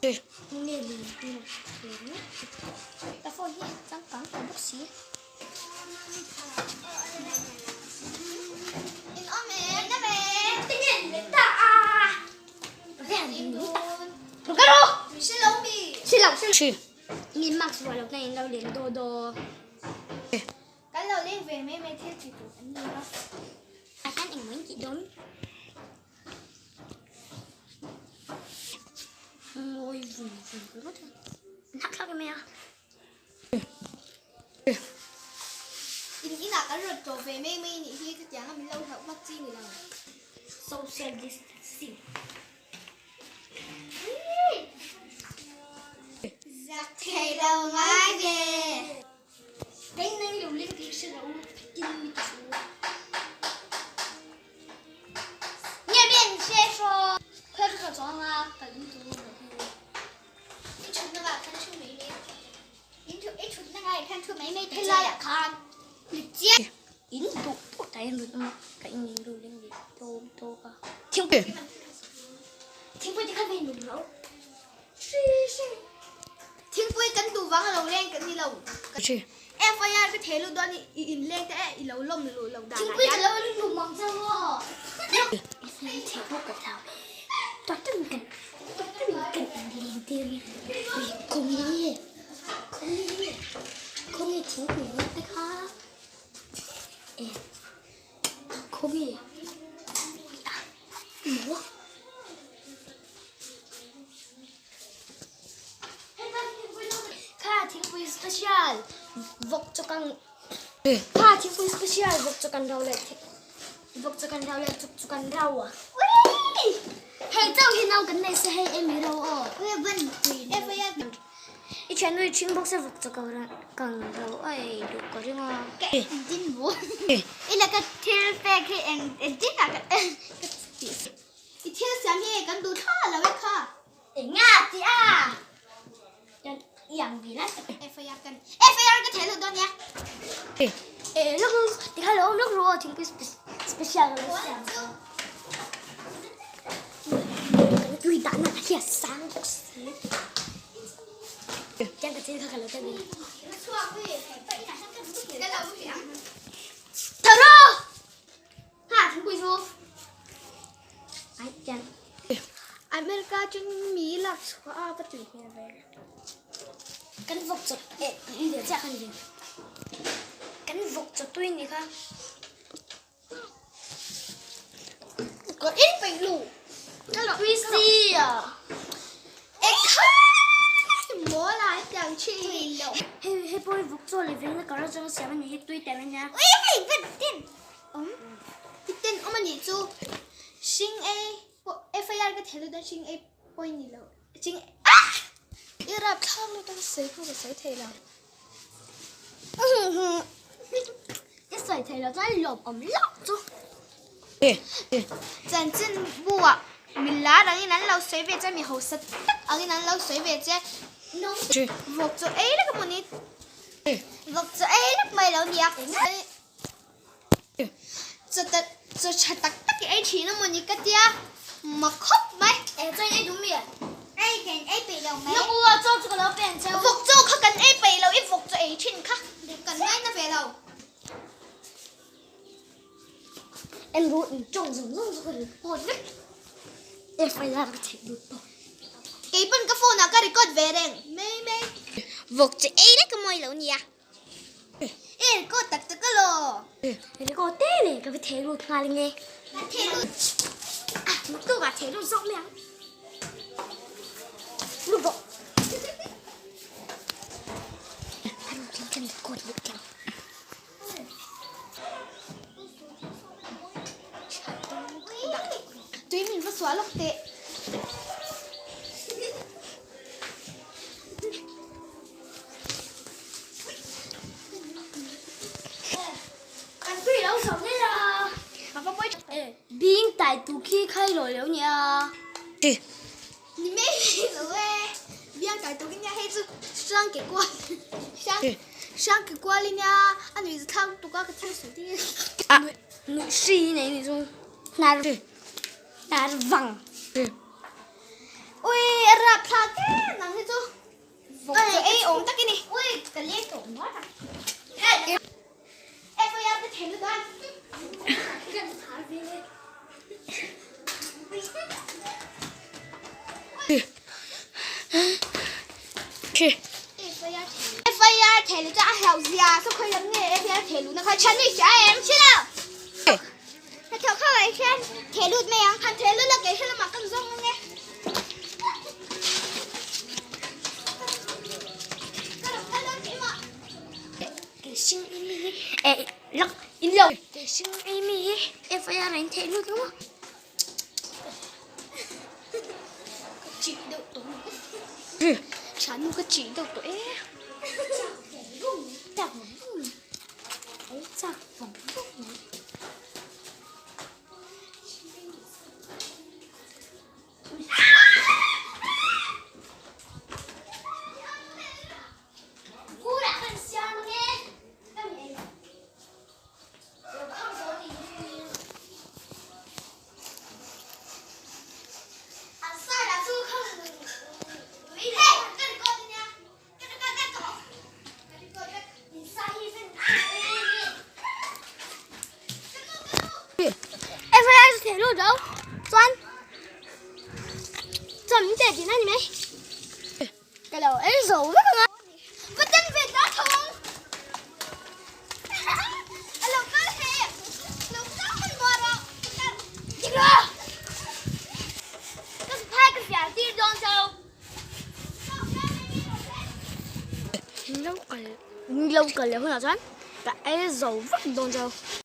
Nge ni Ka phone hi changkang tawh bawk si. In awm e. In awm e. Tinge ni leh ta a. Ka ni ta. Ka ro. Mi hre lo mi. Hre lo hre lo. Mi mask vuah lo na in lo leng daw daw. Kan lo leng ve mai mai thil ti tur an ni a. A hian engmaw in tih dawn. Ngawi vung vung ringawt a. An hak thlak em mai a. In inah kan rawn tlawh ve mai mai nih hi khatiang a min lo hlauh vak chi ni lo. Social distancing. Zak thei lo ngai ve. Kei nang lo leng tih hre lo tin mi ti su. Nge men hre hraw. Khuai ka chuang a ka in tu lo hi. I thut na ah khan thu mai mai. In thu i thut na ngai khan thu mai mai He lai ah khan ni chiah. In duh duh ta in rut a ka in in lu leng leh tawk tawk a. Thingpui thingpui te khan va in lum lo. Hri hri. Thingpui kan duh vang a lo leng kan ni lo. FIR ka thei lut dawn i in leng te e i lo lawm luh lo dan ah Thingpui ka lo lum ang che maw. FIR thei bawk ka hlau e. Tawk kan tawk kan in leng tir hi. Ui khawnge khawnge khawnge thingpui lum te kha e khawnge a maw. Kha thingpui special vawk chaw kan Kha thingpui special vawk chaw kan rau leh vawk chaw kan rau leh chuk chu kan rau a. Hei chauh hi nau kan nei se hei emi rau aw. I thiannu i ṭhing bawk se vawk chaw kan rau a ei duh ka ring a. Ka engtin maw? I laka thil pek hi engtin ah ka tih. I thil siam hi kan duh thla lo e kha. Enga ti a? Chuan i ang ve lai tak e. FIR kan FIR ka thei lo dawn nia. E lawk lawk ti kha lo awm lawk ru aw thingpui special ka lo siam. Kan tui dahna ka hria sang bawk si. Chuan ka thil kha ka lo ta ve. Tho rawh! Ha thingpui chu ai tian America chuan mi lak chhuah a va tui hmel ve. Kan vawk chaw eh in leh chiah khan ni. Kan vawk chaw tui ni kha. Ka in peih lu. Ka lo tui si a. E kha mawl a tiang chi lo. Hei hei pawh hi vawk chaw leh veng na kar atanga siam a ni hi tui tel a nia. Ui hei vat tin. Awm i ten awm a nih chu hring ei pawh FIR ka thei lut a hring ei pawh ni lo hring ah i rap thlak lut a ka sawi pawh ka sawi thei lo I sawi thei lo chuan lawm awm loh chu. Chanchin bu ah mi lar angin an lo sawi ve che mi hausa tak angin an lo sawi ve che vawk chaw ei lek emaw ni vawk chaw ei lek mai lo nia. Chaw chaw tha tak tak i ei thin a mawni ka tia ma khawp mai. Eng chuan ei duh mi? Ei kan ei peih lo mai. Lawk u a chaw chu ka lo pen cheu. Vawk chaw kha kan ei peih lo i vawk chaw ei thin kha kan ngaina ve lo. En ru in tawng zawng zawng chu ka record vek. FIR ka theih lut tawh. Keipawn ka phone ah ka record ve reng mai mai. Vawk chaw ei lek a mawi lo nia. E record tak tak alo. Record te le ka va thei lut nghal nge. Thei lut. Ah, mak tu ka thei lut zawk mai ang. Lut rawh. A lut in kan record leh teh ang. Tui min va suah lawk teh. Kan tui lo zo hle a. Bing tai tu khi khai lo lo nia. Ni mei lo e. Biang tai tu khi nia hei chu sang ke kual. Sang sang ke kual nia a nui thang tuk a ka thil su ti. Nui hri nei ni chu. Hnar hnar vang. Ui a rap thlak em ang hi chu. Vawk chu ei awm tak i ni. Ui ka leng tawh ngawt a. FIR te thei lut a. Kan thar ve le. FIR thei lut a a hlauh zia saw khawi lam nge FIR thei lut na kha chhan i hria em? Hre lo. Hnathawh kha ah hian thei lut mai ang. Han thei lut la kei he lamah kan zawng ang e. Thiannu ka chih deuh tawh e. Chuan chuan min teh tihna a ni mai. Ka lo en zo vek ang a. Ka ten ve ta tho ang. A lo kal he. Lo kal hman maw rawh. Dik rawh. Ka phai ka fiah tir dawn cho. Min lo kal min lo kal leh hunah chuan ka en zo vek dawn cho.